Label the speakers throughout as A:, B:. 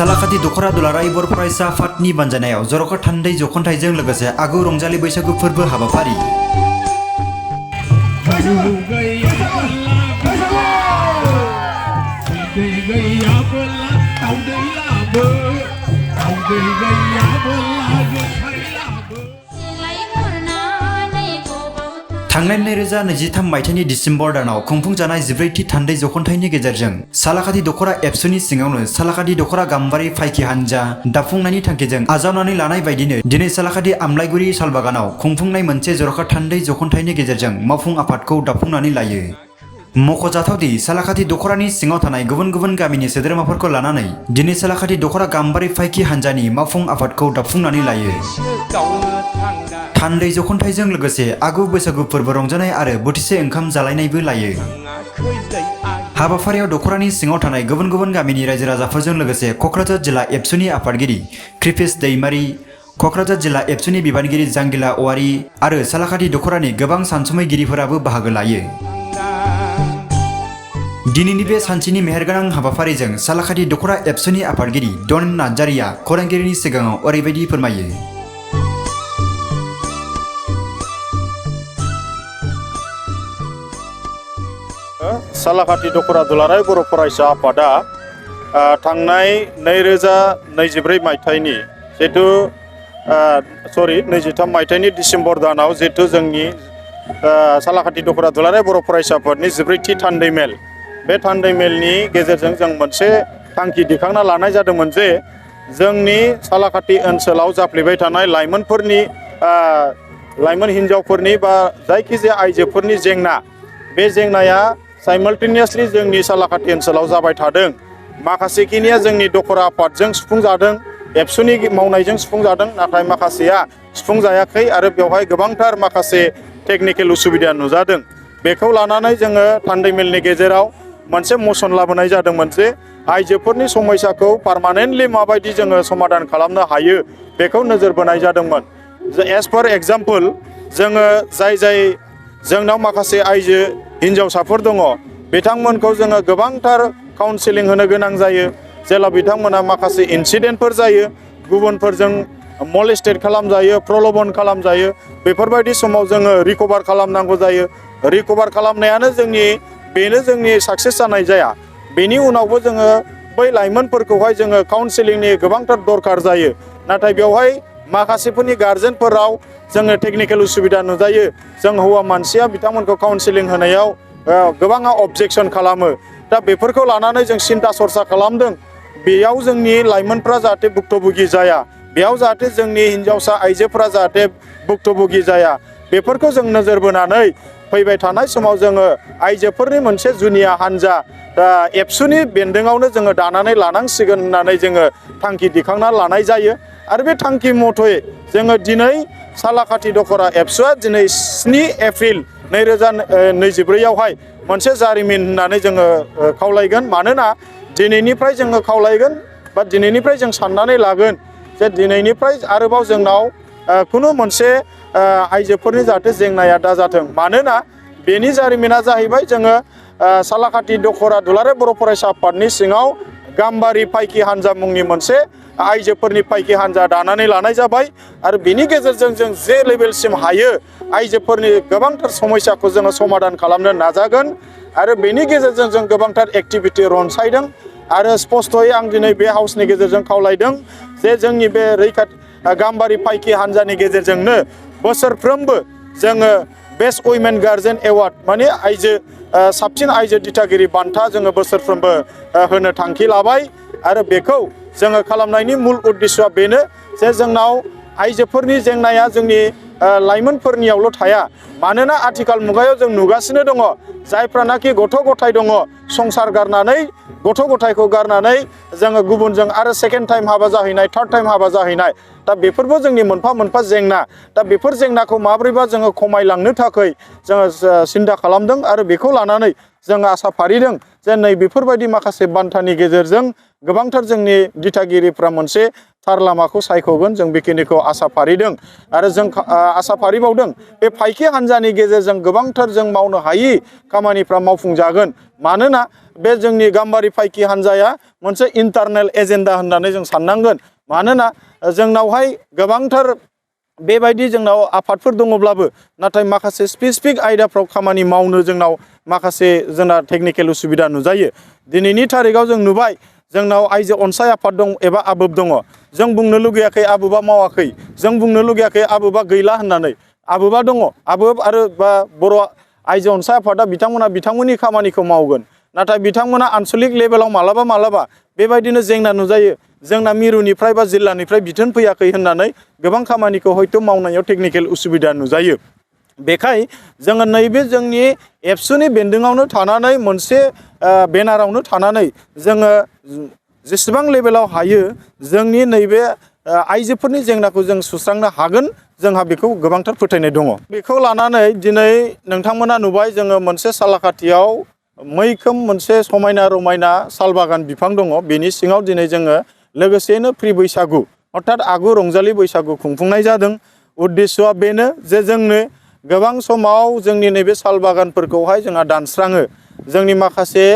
A: सालाखाथि दख'र दुलाराय बर' फरायसा आफादनि बानजायनायाव जर'ख थान्दै जख'न्थाइजों लोगोसे आगु रंजालि बैसागु फोरबो हाबाफारि। थांनाय 2023 मायथाइनि डिसेम्बर दानाव खुंफुंजानाय 14थि थान्दै जख'न्थाइनि गेजेरजों सालाखाथि दख'रा एबसुनि सिङावनो सालाखाथि दख'रा गाम्बारि फायखि हानजा दाफुंनायनि थांखिजों आजावनानै लानाय बायदिनो दिनै सालाखाथि आमलायगुरि सालबागानाव खुंफुंनाय मोनसे जर'खा थान्दै जख'न्थाइनि गेजेरजों मावफुं आफादखौ दाफुंनानै लायो। मख'जाथावदि सालाखाथि दख'रानि सिङाव थानाय गुबुन गुबुन गामिनि सोद्रोमाफोरखौ लानानै दिनै सालाखाथि दख'रा गाम्बारि फायखि हानजानि मावफुं आफादखौ दाफुंनानै लायो। थान्दै जख'न्थाइजों लोगोसे आगु बैसागु फोरबो रंजानाय आरो बोथिसे ओंखाम जालायनायबो लायो। हाबाफारियाव दख'रानि सिङाव थानाय गुबुन गुबुन गामिनि रायजो राजाफोरजों लोगोसे क'क्राझार जिल्ला एबसुनि आफादगिरि कृपेश दैमारि, क'क्राझार जिल्ला एबसुनि बिबानगिरि जांगिला औवारि आरो सालाखाथि दख'रानि गोबां सानसुमैगिरिफोराबो बाहागो लायो। दिनैनि बे सानसेनि मेहेरगोनां हाबाफारिजों सालाखाथि दख'रा एबसुनि आफादगिरि डन नार्जारिया खौरांगिरिनि सिगाङाव ओरैबायदि फोरमायो।
B: सालाखाथि दख'रा दुलाराय बर' फरायसा आफादा थांनाय 2024 मायथाइनि जिहेतु 23 मायथाइनि डिसेम्बर दानाव जिहेतु जोंनि सालाखाथि दख'रा दुलाराय बर' फरायसा आफादनि 14थि थान्दै मेल, बे थान्दै मेलनि गेजेरजों जों मोनसे थांखि दिखांना लानाय जादोंमोन जे जोंनि सालाखाथि ओनसोलाव जाफ्लेबाय थानाय लाइमोन हिन्जावफोरनि बा जायखिजाया आइजोफोरनि जेंना, बे जेंनाया साइमाल्टेनियासलि जोंनि सालाखाथि ओनसोलाव जाबाय थादों। माखासेखिनिया जोंनि दख'रा आफादजों सुफुंजादों, एबसुनि मावनायजों सुफुंजादों, नाथाय माखासेया सुफुंजायाखै आरो बेवहाय गोबांथार माखासे टेकनिकेल उसुबिदा नुजादों। बेखौ लानानै जोङो थान्दै मेलनि गेजेराव मोनसे मसन लाबोनाय जादोंमोन जे आइजोफोरनि समस्याखौ पारमानेन्टलि माबायदि जोङो समाधान खालामनो हायो बेखौ नोजोर बोनाय जादोंमोन। एज पार एग्जाम्पल जोङो जाय जोंनाव माखासे आइजो हिन्जावसाफोर दङ, बिथांमोनखौ जोङो गोबांथार काउन्सिलिं होनो गोनां जायो। जेला बिथांमोना माखासे इनसिडेन्टफोर जायो, गुबुनफोरजों मलेस्टेड खालामजायो, प्रल'भन खालामजायो, बेफोरबायदि समाव जोङो रिकभार खालामनांगौ जायो। रिकभार खालामनायानो जोंनि साक्सेस जानाय जाया। बेनि उनावबो जोङो बै लाइमोनफोरखौहाय जोङो काउन्सिलिंनि गोबांथार दरकार जायो। नाथाय बेवहाय माखासेफोरनि गार्जेनफोराव जोङो टेकनिकेल उसुबिदा नुजायो। जों हौवा मानसिया बिथांमोनखौ काउन्सिलिं होनायाव गोबाङा अबजेक्सन खालामो। दा बेफोरखौ लानानै जों सिन्था सरसा खालामदों, बेयाव जोंनि लाइमोनफ्रा जाहाथे भुक्तभोगि जाया, बेयाव जाहाथे जोंनि हिन्जावसा आइजोफोरा जाहाथे भुक्तभोगि जाया, बेफोरखौ जों नोजोर बोनानै फैबाय थानाय समाव जोङो आइजोफोरनि मोनसे जुनिया हान्जा एबसुनि बेन्दोङावनो जोङो दानानै लानांसिगोन होननानै जोङो थांखि दिखांना लानाय जायो। आरो बे थांखि मथयै जोङो दिनै सालाखाथि दख'रा एबसुआ दिनै 7 एप्रिल 2024आवहाय मोनसे जारिमिन होननानै जोङो खावलायगोन। मानोना दिनैनिफ्राय जोङो खावलायगोन बा दिनैनिफ्राय जों साननानै लागोन जे दिनैनिफ्राय आरोबाव जोंनाव खुनु मोनसे आइजोफोरनि जाहाथे जेंनाया दाजाथों। मानोना बेनि जारिमिना जाहैबाय जोङो सालाखाथि दख'रा दुलाराय बर' फरायसा आफादनि सिङाव गाम्बारि फायखि हान्जा मुंनि मोनसे आइजोफोरनि फायखि हान्जा दानानै लानाय जाबाय। आरो बेनि गेजेरजों जों जे लेभेलसिम हायो आइजोफोरनि गोबांथार समस्याखौ जोङो समाधान खालामनो नाजागोन। आरो बेनि गेजेरजों जों गोबांथार एक्टिभिटि रनसायदों। आरो स्पस्थयै आं दिनै बे हाउसनि गेजेरजों खावलायदों जे जोंनि बे गाम्बारि फायखि हान्जानि गेजेरजोंनो बोसोरफ्रोमबो जोङो बेस्ट उइमेन गार्जेन एवार्ड, माने साबसिन आइजो दिथागिरि बान्था जोङो बोसोरफ्रोमबो होनो थांखि लाबाय। आरो बेखौ जोङो खालामनायनि मुल उद्देश्यआ बेनो जे जोंनाव आइजोफोरनि जेंनाया जोंनि लाइमोनफोरनियावल' थाया। मानोना आथिखाल मुगायाव जों नुगासिनो दङ, जायफ्रानाखि गथ' गथाय दङ, संसार गारनानै गथ' गथायखौ गारनानै जोङो गुबुनजों आरो सेकेन्ड टाइम हाबा जाहैनाय, थार्ड टाइम हाबा जाहैनाय। दा बेफोरबो जोंनि मोनफा मोनफा जेंना दा बेफोर जेंनाखौ माब्रैबा जोङो खमायलांनो थाखाय जोङो सिन्था खालामदों आरो बेखौ लानानै जोङो आसा फारिदों जे नै बेफोरबायदि माखासे बान्थानि गेजेरजों गोबांथार जोंनि दिथागिरिफ्रा मोनसे थार लामाखौ सायख'गोन जों बेखिनिखौ आसा फारिदों आरो जों आसा फारिबावदों बे फायखि हान्जानि गेजेरजों गोबांथार जों मावनो हायि खामानिफ्रा मावफुंजागोन मानोना बे जोंनि गाम्बारि फायखि हान्जाया मोनसे इन्टारनेल एजेन्डा होननानै जों साननांगोन मानोना जोंनावहाय गोबांथार बेबायदि जोंनाव आफादफोर दङब्लाबो नाथाय माखासे स्पेसिफिक आयदाफ्राव खामानि मावनो जोंनाव माखासे जोंना टेकनिकेल उसुबिदा नुजायो दिनैनि थारिखाव जों नुबाय जोंनाव आइजो अनसाय आफाद दं एबा आबोब दङ जों बुंनो लुगैयाखै आबोबा मावाखै जों बुंनो लुगैयाखै आबोबा गैला होननानै आबोबा दङ आबोब आरो बा बर' आइजो अनसाय आफादा बिथांमोननि खामानिखौ मावगोन नाथाय बिथांमोना आनसलिक लेभेलाव मालाबा बेबायदिनो जेंना नुजायो जोंना मिरुनिफ्राय बा जिल्लानिफ्राय बिथोन फैयाखै होननानै गोबां खामानिखौ हयथ' मावनायाव टेकनिकेल उसुबिदा नुजायो बेखाय जोङो नैबे जोंनि एबसुनि बेन्दोङावनो थानानै मोनसे बेनारावनो थानानै जोङो जेसेबां लेभेलाव हायो जोंनि नैबे आइजोफोरनि जेंनाखौ जों सुस्रांनो हागोन जोंहा बेखौ गोबांथार फोथायनाय दङ बेखौ लानानै दिनै नोंथांमोना नुबाय जोङो मोनसे सालाकाथियाव मैखोम मोनसे समायना रमायना साल बागान बिफां दङ बेनि सिङाव दिनै जोङो लोगोसेनो फ्रि बैसागु अर्थात आगु रंजालि बैसागु खुंफुंनाय जादों उद्देस्यआ बेनो जे जोंनो गोबां समाव जोंनि नैबे साल बागानफोरखौहाय जोंहा दानस्राङो जोंनि माखासे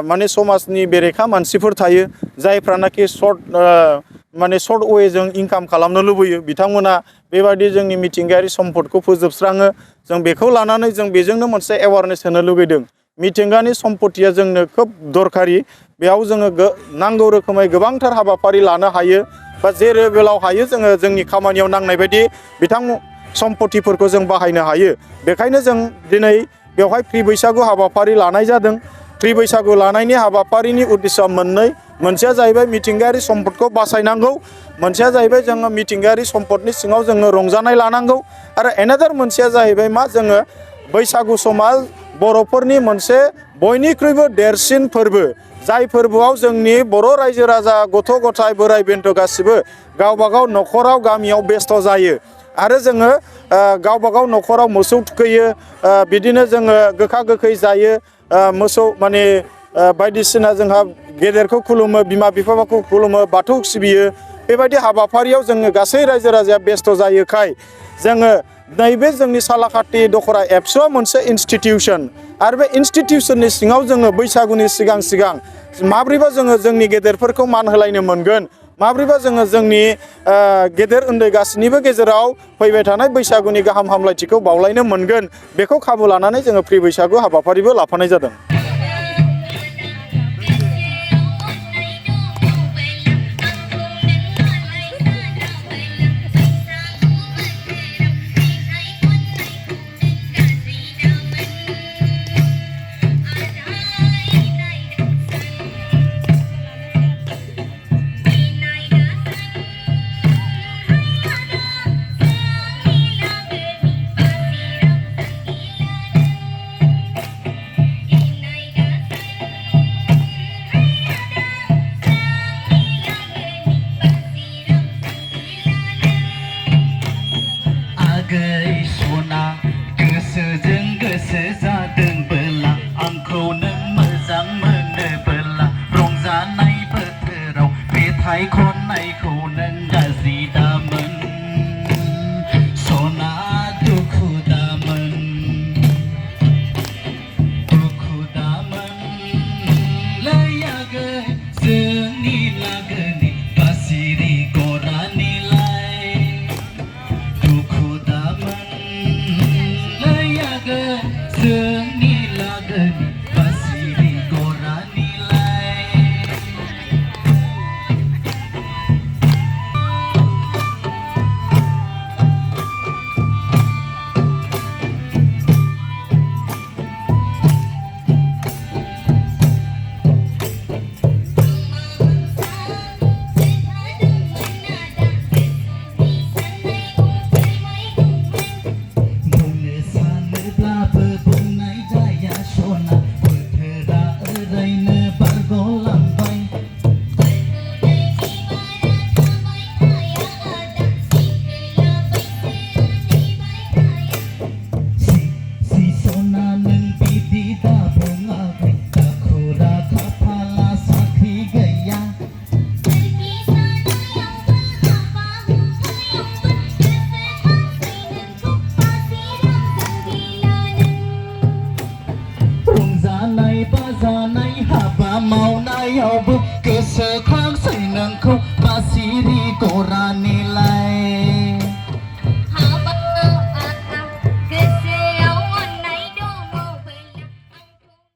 B: माने समाजनि बेरेखा मानसिफोर थायो जायफ्रानाखि सर्ट वेजों इनकाम खालामनो लुबैयो बिथांमोना बेबायदि जोंनि मिथिंगायारि सम्पदखौ फोजोबस्राङो जों बेखौ लानानै जों बेजोंनो मोनसे एवारनेस होनो लुगैदों मिथिंगानि सम्पतिया जोंनो खोब दरखारि बेयाव जोङो नांगौ रोखोमै गोबांथार हाबाफारि लानो हायो बा जे लेभेलाव हायो जोङो जोंनि खामानियाव नांनाय बायदि सम्पतिफोरखौ जों बाहायनो हायो बेखायनो जों दिनै बेवहाय फ्रि बैसागु हाबाफारि लानाय जादों फ्रि बैसागु लानायनि हाबाफारिनि उद्देश्यआ मोननै मोनसेया जाहैबाय मिथिंगायारि सम्पदखौ बासायनांगौ मोनसेया जाहैबाय जोङो मिथिंगायारि सम्पदनि सिङाव जोङो रंजानाय लानांगौ आरो एनादार मोनसेया जाहैबाय मा जोङो बैसागु समा बर'फोरनि मोनसे बयनिख्रुइबो देरसिन फोरबो जाय फोरबोआव जोंनि बर' रायजो राजा गथ' गथाय बोराइ बेन्थ' गासिबो गावबागाव न'खराव गामियाव बेस्थ' जायो आरो जोङो गावबागाव न'खराव मोसौ थुखैयो बिदिनो जोङो गोखा गोखै जायो मोसौ माने बायदिसिना जोंहा गेदेरखौ खुलुमो बिमा बिफाखौ खुलुमो बाथौ सिबियो बेबायदि हाबाफारियाव जोङो गासै रायजो राजाया बेस्थ' जायोखाय जोङो नैबे जोंनि सालाकाथि दख'रा एबसुआ मोनसे इनस्टिटिउसन आरो बे इनस्टिटिउसननि सिङाव जोङो बैसागुनि सिगां माब्रैबा जोङो जोंनि गेदेरफोरखौ मान होलायनो मोनगोन माब्रैबा जोङो जोंनि गेदेर उन्दै गासैनिबो गेजेराव फैबाय थानाय बैसागुनि गाहाम हामलायथिखौ बावलायनो मोनगोन बेखौ खाबु लानानै जोङो फ्रि बैसागु हाबाफारिबो लाफानाय जादों
C: लामायावबो